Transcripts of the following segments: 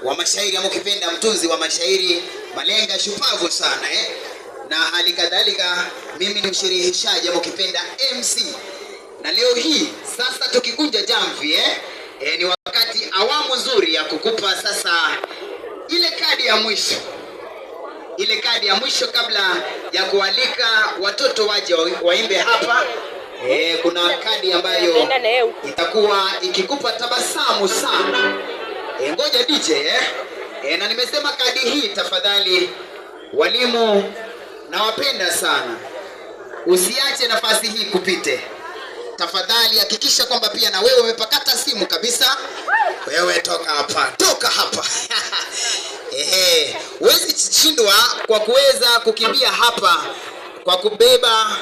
Wa mashairi ama ukipenda mtunzi wa mashairi malenga shupavu sana Na hali kadhalika mimi ni mshereheshaji ama ukipenda MC. Na leo hii sasa tukikunja jamvi ni wakati awamu nzuri ya kukupa sasa ile kadi ya mwisho. Ile kadi ya mwisho kabla ya kualika watoto waje waimbe hapa. Kuna kadi ambayo itakuwa ikikupa tabasamu sana. Ngoja DJ Na nimesema kadi hii tafadhali walimu nawapenda sana. Usiache nafasi hii kupite. Tafadhali hakikisha kwamba pia na wewe umepakata simu kabisa. Wewe toka hapa, toka hapa. Huwezi shindwa kwa kuweza kukimbia hapa kwa kubeba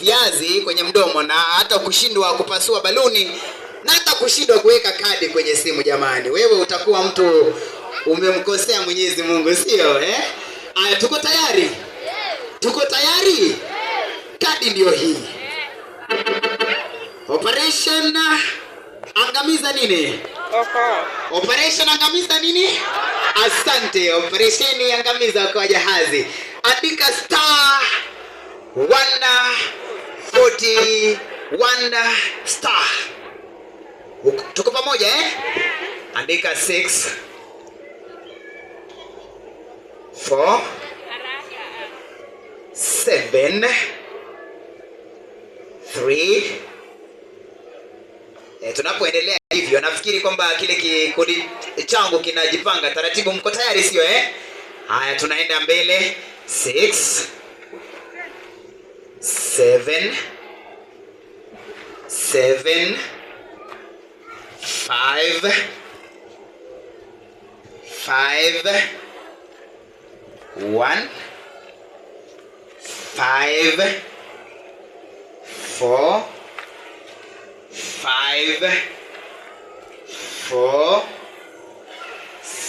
viazi kwenye mdomo na hata kushindwa kupasua baluni na hata kushindwa kuweka kadi kwenye simu. Jamani, wewe utakuwa mtu umemkosea Mwenyezi Mungu, sio? Aya, tuko tayari? Tuko tayari? Kadi ndio hii. Operation angamiza nini? Operation angamiza nini? Asante. Operation angamiza kwa jahazi. Andika star 141 star. Tuko pamoja Andika 6 4 7 3. Tunapoendelea hivyo nafikiri kwamba kile kikundi changu kinajipanga taratibu. Mko tayari sio? Haya, tunaenda mbele. 6 7 7 5 5 1 5 4 5 4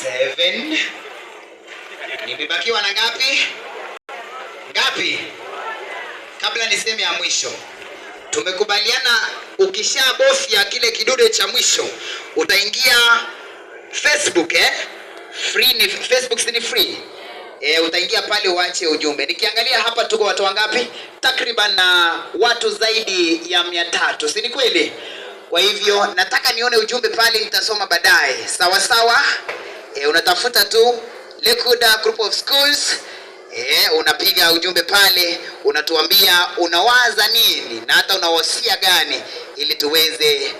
7. Nimebakiwa na ngapi? Ngapi? Kabla niseme ya mwisho, tumekubaliana ukishabofya kile kidude cha mwisho utaingia Facebook Free ni Facebook, si ni free? Utaingia pale uache ujumbe. Nikiangalia hapa tuko watu wangapi? Takriban na watu zaidi ya 300, si ni kweli? Kwa hivyo nataka nione ujumbe pale, nitasoma baadaye. Sawa sawa? Unatafuta tu Lekuda Group of Schools. Unapiga ujumbe pale, unatuambia unawaza nini na hata unawasia gani ili tuweze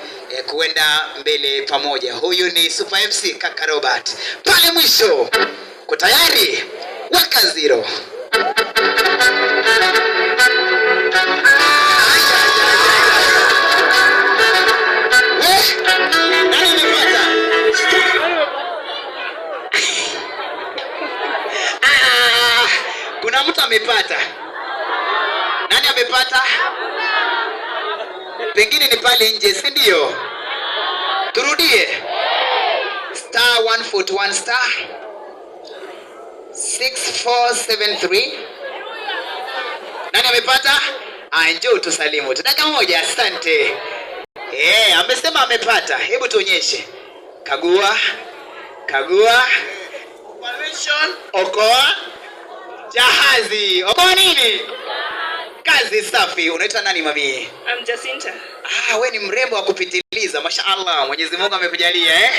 kuenda mbele pamoja. Huyu ni Super MC Kaka Robert. Pale mwisho. Uko tayari? Weka zero. Nani amepata? Kuna mtu amepata. Nani amepata? Pengine ni pale nje, si ndio? Turudie. Star 141 star 6473. Nani amepata? Njoo tusalimu. Dakika moja, asante. Amesema amepata. Hebu tuonyeshe. Kagua. Kagua. Operation Okoa Jahazi. Okoa nini? Kazi safi. Unaitwa nani mami? I'm Jacinta. We ni mrembo wa kupitiliza. Mashaallah, Mwenyezi Mungu amekujalia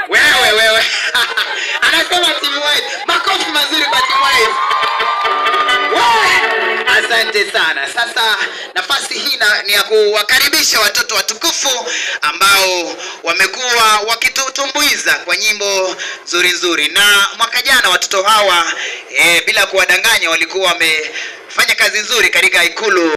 Wewe wewe. Anasema team white. Makofi mazuri kwa team white. Asante sana. Sasa nafasi hii ni ya kuwakaribisha watoto watukufu ambao wamekuwa wakitutumbuiza kwa nyimbo nzuri nzuri. Na mwaka jana watoto hawa bila kuwadanganya walikuwa wamefanya kazi nzuri katika Ikulu.